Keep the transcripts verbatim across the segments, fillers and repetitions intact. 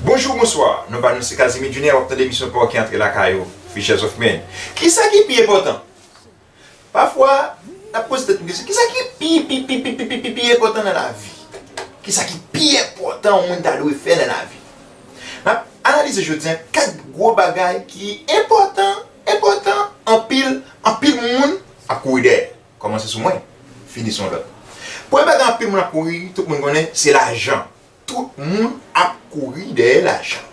Bonjou, bonswa. Non pa nou se Casimir Junior, w ap tande emisyon pa w ki antre lakay ou, Fishes of Men. Kisa ki pi enpòtan? Pafwa, n ap poze tèt nou kesyon, kisa ki pi, pi, pi, pi, pi, pi, pi enpòtan nan lavi? Kisa ki pi enpòtan yon moun ta dwe fè nan lavi? N ap analize jodi a kat gwo bagay ki enpòtan, enpòtan, anpil, anpil moun ap kouri dèyè. Kòmanse sou mwen, fini sou yon lòt. Premye bagay anpil moun ap kouri, tout moun konnen, se lajan. Tout moun ap kouri dèyè lajan.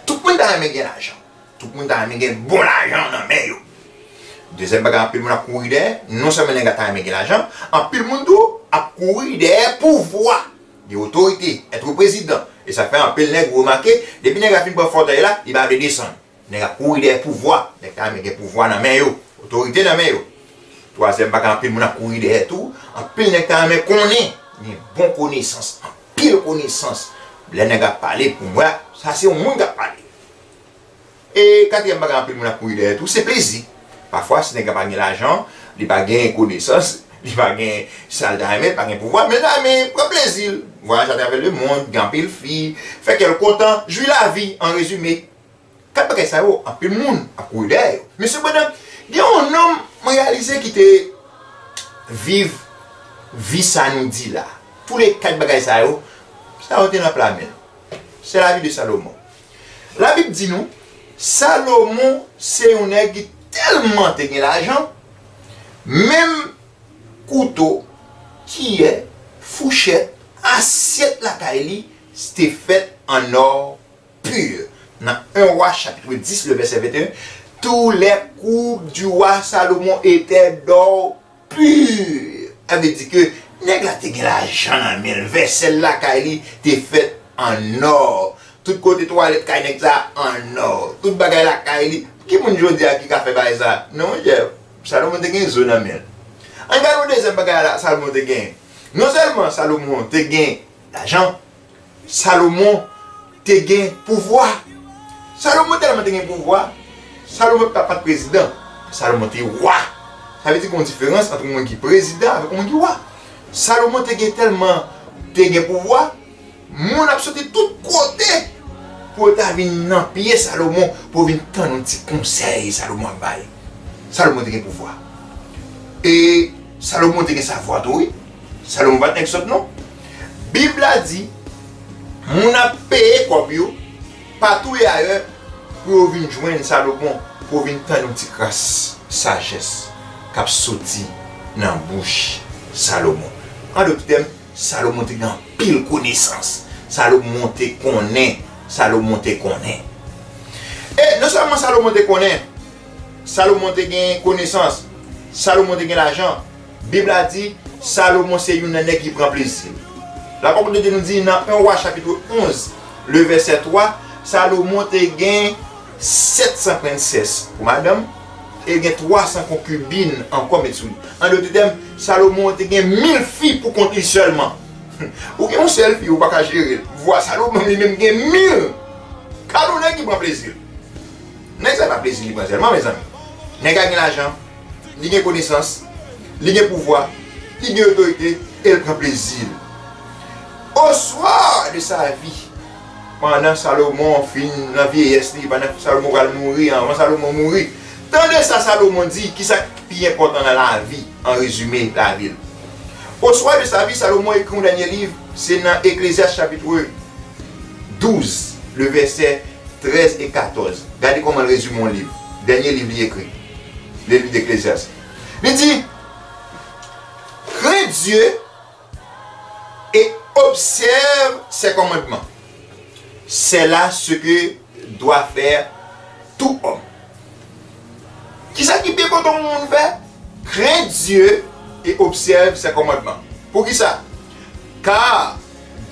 Tout moun ta renmen gen lajan. Tout moun ta renmen gen bon lajan nan men yo. Dezyèm bagay anpil moun ap kouri dèyè, non sèlman nèg la ta renmen gen lajan, anpil moun tou ap kouri dèyè pouvwa, de otorite, èt prezidan. E sa fè anpil nèg remake, depi nèg la fin pran fòtèy la, li pa vle desann. Nèg ap kouri dèyè pouvwa. Nèg ta renmen gen pouvwa nan men yo, otorite nan men yo. Twazyèm bagay anpil moun ap kouri dèyè tou, anpil nèg ta renmen konnen, gen bon konesans, anpil konesans. Lè nèg ap pale, pou mwen, sa se yon moun k ap pale. E katriyèm bagay anpil moun ap kouri dèyè tou, se plezi. Pafwa, si nèg la pa gen lajan, li pa gen konesans, li pa gen sa l ta renmen, pa gen pouvwa, men l ta renmen pran plezi l. Vwayaje atravè lemonn, gen anpil fi, fè kè l kontan, jwi lavi, an rezime. Kat bagay sa yo, anpil moun ap kouri dèyè yo. Men sepandan, gen yon nonm mwen reyalize ki te viv vi sa nou di la. Toulèkat bagay sa yo, sa yo te nan pla men l. Se lavi de Salomon. Labib di nou, Salomon se yon nèg ki tèlman te gen lajan, menm kouto, kiyè, fouchèt, asyèt lakay li te fèt an nò pur. Nan en Wa chapit dis, le vèsè venteyen, tous les coupes du roi Salomon étaient d'or pur. Sa vle di ke nèg la te gen lajan nan men l, vèsèl lakay li te fèt an nò. Tout kote twalèt kay nèg sa an nò. Tout bagay lakay li. Ki moun jodi a ki ka fè bagay sa? Non, monchè, Salomon te gen zo nan men l. Ann gade yon dezyèm bagay la Salomon te gen. Non sèlman Salomon te gen lajan, Salomon te gen pouvwa. Salomon tèlman te gen pouvwa, Salomon pa t prezidan. Salomon te wa. Sa vle di gen yon diferans ant yon moun ki prezidan avèk yon moun ki wa. Salomon te gen tèlman, te gen pouvwa, moun ap soti tout kote pou yo ta vin nan pye Salomon, pou yo vin tann yon ti konsèy Salomon ap bay. Salomon te gen pouvwa. E Salomon te gen savwa tou, wi. Salomon pa t nèg sòt, non. Bib la di, moun ap peye kòb yo patou e ayè pou yo vin jwenn Salomon, pou yo vin tann yon ti kras sajès k ap soti nan bouch Salomon. An dòt tèm, Salomon te gen anpil konesans. Salomon te konnen. Salomon te konnen. E non sèlman Salomon te konnen, Salomon te gen konesans, Salomon te gen lajan. Bib la di, Salomon se youn nan nèg ki pran plezi l. Lapawòl de Dye nou di nan en Wa chapit onz, le vèsè twa, Salomon te gen sèt san prensès pou madanm, e gen twa san konkibin ankò met sou li. An dòt tèm, Salomon te gen mil fi pou kont li sèlman. Ou gen yon sèl fi, ou pa ka jere l. Vwa Salomon li menm gen mil. Gade yon nèg ki pran plezi l. Nèg sa pa plezi li pran sèlman, mezanmi. Nèg la gen lajan, li gen konesans, li gen pouvwa, li gen otorite, e l pran plezi l. Au soir de sa vie, pandan Salomon fin nan vyeyès li, pandan Salomon pral mouri, anvan Salomon mouri, tande sa Salomon di, kisa k pi enpòtan nan lavi, an rezime, lavi l. Au soir de sa vie, Salomon ekri yon dènye liv, se nan Eklezyas chapit douz, le vèsè trèz e katòz. Gade kòman l rezime yon liv. Dènye liv li ekri. Le liv d'Ecclésiaste. Li di, Crains Dieu et observe ses commandements. C'est là ce que doit faire tout homme. Kisa ki pi enpòtan pou moun fè? Crains Dieu et observe ses commandements. Poukisa? Car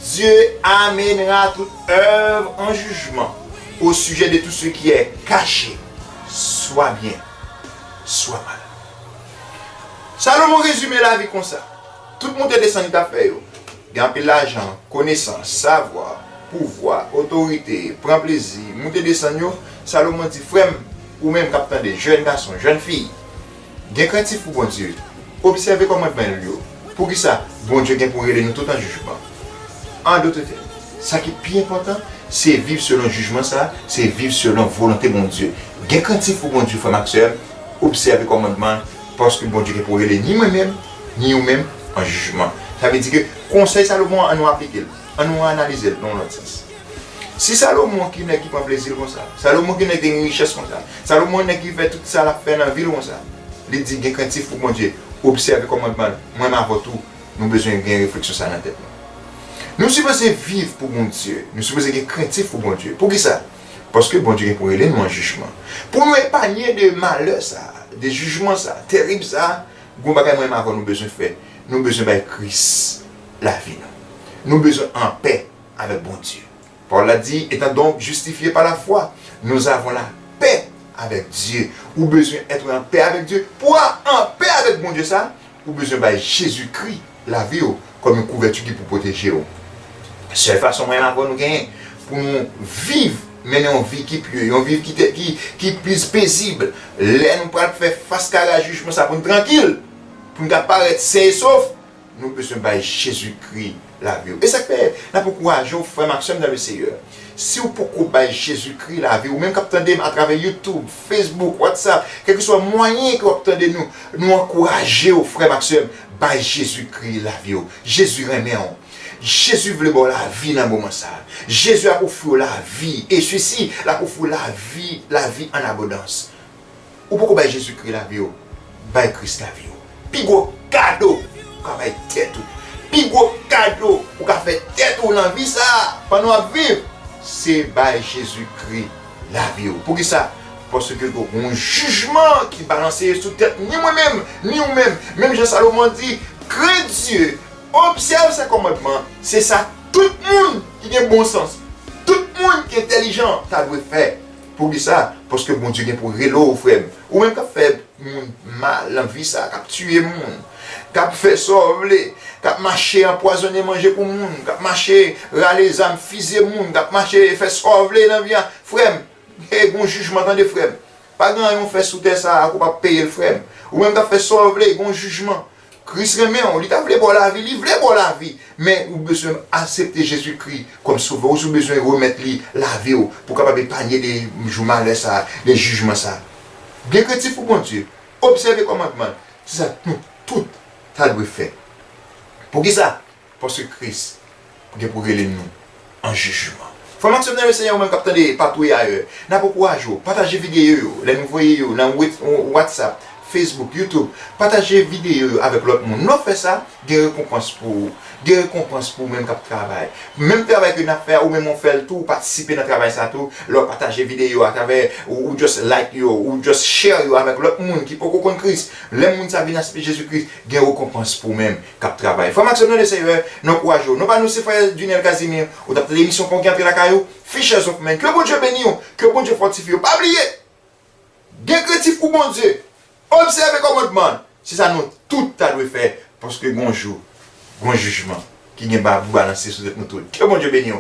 Dieu amènera toute œuvre en jugement au sujet de tout ce qui est caché, soit bien, soit mal. Salomon rezime lavi konsa. Tout monte desann li t ap fè yo. Gen anpil lajan, konesans, savwa, pouvwa, otorite, pran plezi, moute desann yo. Salomon di, frè m, ou menm k ap tande, jèn gason, jèn fi, gen krentif pou Bondye. Obsève kòmandman l yo. Poukisa? Bondye gen pou rele nou tout an jijman. An dòt tèm, Sa ki pi enpòtan, se viv selon jijman sa, se viv selon volonte Bondye. Gen krentif pou Bondye, frè m ak sè m, obsève kòmandman l, paske Bondye gen pou rele ni mwen menm, ni ou menm an jijman. Sa vle di ke konsèy Salomon an, ann nou aplike l, ann nou analize l nan yon lòt sans. Si Salomon ki nèg ki pran plezi l konsa, Salomon ki nèg ki gen richès konsa, Salomon nèg ki fè tout sa l ap fè nan vi l konsa, li di gen krentif pou Bondye, obsève kòmandman l, mwen m avè w tou, nou bezwen gen refleksyon sa nan tèt nou. Nou sipoze viv pou Bondye, nou sipoze gen krentif pou Bondye. Poukisa? Paske Bondye gen pou rele nou an jijman. Pou nou epanye de malè sa, de jijman sa, terib sa, gon bagay mwen m avè w nou bezwen fè. Nou bezwen bay Kris lavi nou. Nou bezwen anpè avèk Bondye. Pawòl la di, étant donc justifiés par la foi, nous avons la paix avec Dieu. Ou bezwen èt an pè avèk Dye. Pou w anpè avèk Bondye sa, ou bezwen bay Jezikri lavi w kòm yon kouvèti ki pou pwoteje w. Sèl fason mwen avè w nou genyen pou nou viv, mennen yon vi ki pye, yon vi ki, te- ki, ki pli pezib, lè nou pral fè fas kare a jijman sa pou nou trankil, pou nou ka parèt sen e sof, nou bezwen bay Jezikri lavi w. E sa k fè n ap ankouraje w, frè m ak sè m nan le Seyè. Si w poko bay Jezikri lavi w, ou menm k ap tande m atravè YouTube, Facebook, WhatsApp, kèlkeswa mwayen ke w ap tande nou, nou ankouraje w, frè m ak sè m, bay Jezikri lavi w. Jezi renmen w. Jezi vle ba w lavi nan moman sa a. Jezi ap ofri w lavi, e sesi, l ap ofri w lavi, lavi an abondans. Ou poko bay Jezikri lavi w, bay Kris lavi w. Pi gwo kado ou ka bay tèt ou, pi gwo kado ou ka fè tèt ou nan vi sa a, pandan w ap viv, se bay Jezikri lavi w. Poukisa? Paske gen yon jijman ki balanse sou tèt ni mwen menm, ni ou menm. Menm jan Salomon di, crains Dieu, observe ses commandements, se sa tout moun ki gen bon sans, tout moun ki entèlijan ta dwe fè. Poukisa? Paske Bondye gen pou rele w, frè m. Ou menm k ap fè moun mal nan vi sa, k ap tiye moun, k ap fè sa w vle, k ap mache anpwazonnen manje pou moun, k ap mache rale zam fizye moun, k ap mache fè sa w vle nan vi a, frè m, e gon jijman, tande, frè m. Pa gen anyen w fè sou tè sa a ke w p ap peye l, frè m. Ou menm k ap fè sa w vle, gon jijman. Kris renmen w, li ta vle ba w lavi, li vle ba w lavi. Men ou bezwen aksepte Jezikri kòm sovè w, ou bezwen remèt li lavi w pou w kapab epanye de jou malè sa a, de jijman sa a. Byen krentif pou Bondye, obsève kòmandman l, se sa nou tout ta dwe fè. Poukisa? Paske Kris gen pou rele nou an jijman. Frè m ak sè m nan le Seyè, ou menm k ap tande patouye ayè, n ap ankouraje w, pataje videyo yo, lè nou voye yo nan Whats- WhatsApp, Facebook, YouTube, pataje videyo yo avèk lòt moun. Lè w fè sa, gen rekonpans pou ou. Gen rekonpans pou ou menm k ap travay. Menm travay ke n ap fè a, ou menm w fè l tou, ou patisipe nan travay sa tou. Lè w pataje videyo atravè, ou, ou just like yo, ou just share yo avèk lòt moun ki poko konn Kris. Lè moun sa vin aksepte Jezi Kris, gen rekonpans pou ou menm k ap travay. Frè m ak sè m nan le Seyè, nou ankouraje w. Non pa nou se frè Dunel Casimir, ou t ap tande emisyon Kon ki antre lakay ou, Fishers of Men. Ke Bondye beni w, ke Bondye fòtifye w. Pa bliye, gen krentif pou Bondye, obsève kòmandman l, se sa nou tout ta dwe fè, paske gon jou, gon jijman ki gen ba- pou balanse sou tèt nou tout. Ke Bondye beni w.